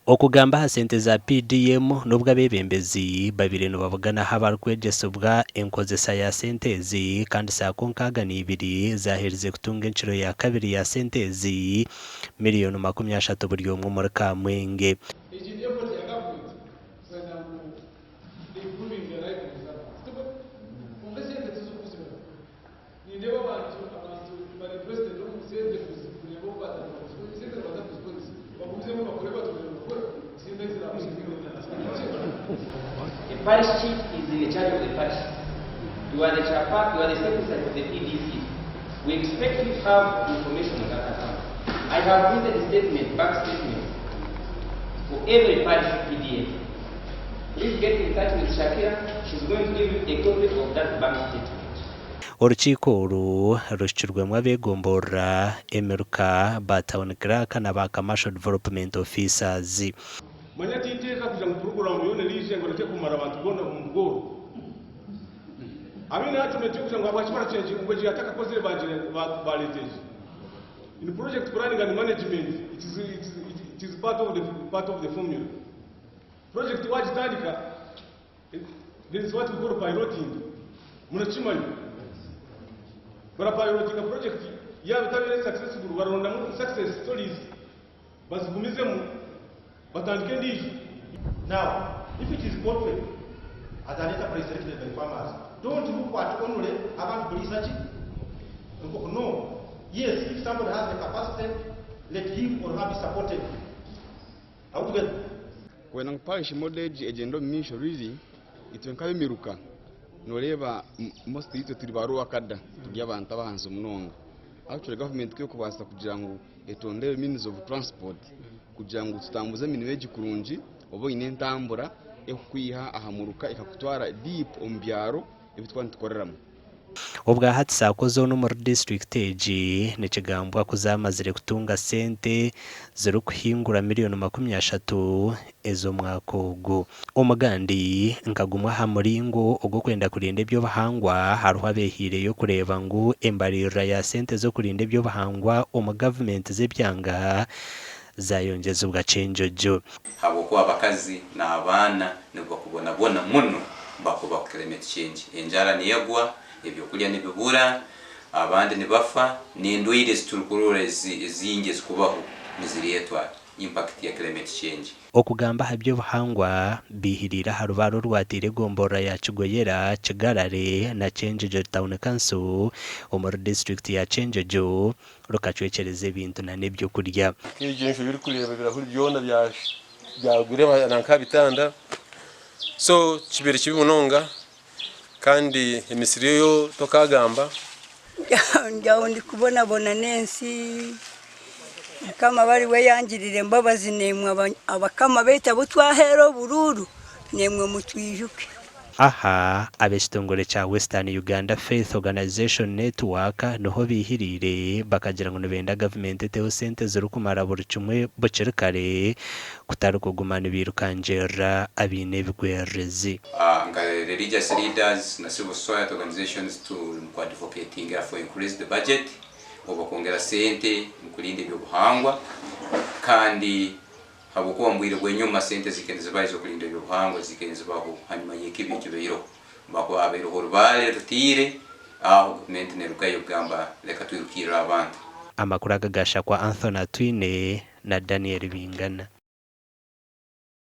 Okugamba aha sente za PDM n'obu abeebembezi babaire nibabuganaho abarikwegyesibwa enkozesa ya sente ezi kandi saako 62 zaaherize kutunga enkiro ya kabiri ya sente ezi miriyoni 30 buri omwe omuri Kamwenge. Egi ni effort ya government kwenda ngu improving the life of the servants. Tikwe? Kwonka esente tizikuzibona. Nindeeba abantu abantu bari interested omu sente kureeba oku batandika kuzikozesa. Esente nibaza kuzikozesa. Bagumizemu bakore bati kukora esente The parish chief is in charge of the parish. You are the chairpa, you are the secretary of the PDC. We expect you to have information on that account. I have printed a statement, bank statement, for every parish PDM. Please get in touch with Shakira. She's going to give you a copy of that bank statement. Orukiiko oru ruhikirwemu ab'egomborora, emiruka, ba Town Clerk na ba Commercial Development Officers. Manya ti iteeka kugira ngu puroguraamu yoona eriije ngu orekye kumara abantu boona omu bworo. Abaine argument y'okugira ngu habwaki barakyengye ngu egi yatakakozire bagira bareeta egi. In project planning and management it is, it is, it is part of the, part of the formula. Project wagitandika there is what we call piloting. Murakimanya. Barapilotinga project yaaba etabaire successful barondamu success stories bazigumizemu batandike endiijo. Now, if it is poultry, as an enterprise selected by farmers, don't look at only abantu kuliisa ki enkoko. No. Yes, if somebody has the capacity, let him or her be supported. Are we together? Kwenda ngu parish model egi egyende omu maisho really itwe nk'ab'emiruka noreeba most itwe turi ba lower cadre turi abantu abahansi munonga. Actually government ku erikubaasa kugira ngu etondere means of transport kugira ngu tutambuze emirimo egi kurungi obe oine entambura ekukwiha aha muruka ekakutwara deep omu byaro ebi turikuba nitukoreramu. Obwahati saako zoona omuri disiturikiti egi nikigambwa ku zamazire kutunga sente zirikuhingura miriyoni 30 ez'omwaka ogu. Omugandi nka gumwe aha muringo ogw'okwenda kurinda eby'obuhangwa hariho abeehaireyo kureeba ngu embaririra ya sente z'okurinda eby'obuhangwa omu gavumenti z'ebyanga zayongyezibwa Kyenjojo. Habwokuba abakazi n'abaana nibo bakubonabona muno bakuba climate change. Enjara niyegwa, ebyokulya nibibura, abandi nibafa, n'endwaire eziturukurora ezi ezingi ezikubaho nizireetwa impact ya climate change. Okugamba aha by'obuhangwa biihiriire aha rubaare orwateire egomborora ya Kigoyera, Kigarare na Kyenjojo Town Council omuri disiturikiti ya Kyenjojo rukacwekyereza ebintu nana ebyokurya. Nk'egyo enju ei orikureeba ebirahuri byona byagwire na nk'aha bitanda so kibaire kibi munonga kandi emisiri yo tokaagamba. Ndi aho ndikubonabona n'ensi, Mukama abe ariwe yangirira embabazi naimwe abakama baitu abu twaheera oburuuru naimwe mutwijuke. Aha, ab'ekitongore kya Western Uganda Faith Organisation Network niho baihiriire bakagira ngu nibenda gavumenti eteho sente zirikumara buri kimwe bukiri kare kutari kuguma nibairukangirira abaine ebigwererezi. Nka religious leaders na civil society organizations turi mu ku advocatingira for increased budget oba kwongera sente mu kurinda eby'obuhangwa kandi habw'okuba omu bwire bw'enyuma sente zikaire nizibaho ez'okurinda eby'obuhangwa zikaire nizibaho hanyuma y'ekibi ekibaireho bakuba habaireho orubaare rutiire aho gavumenti nerugayo kugamba leka twirukirre abantu. Amakuru aga gashakwa Anthony Atwine na Daniel Bingana.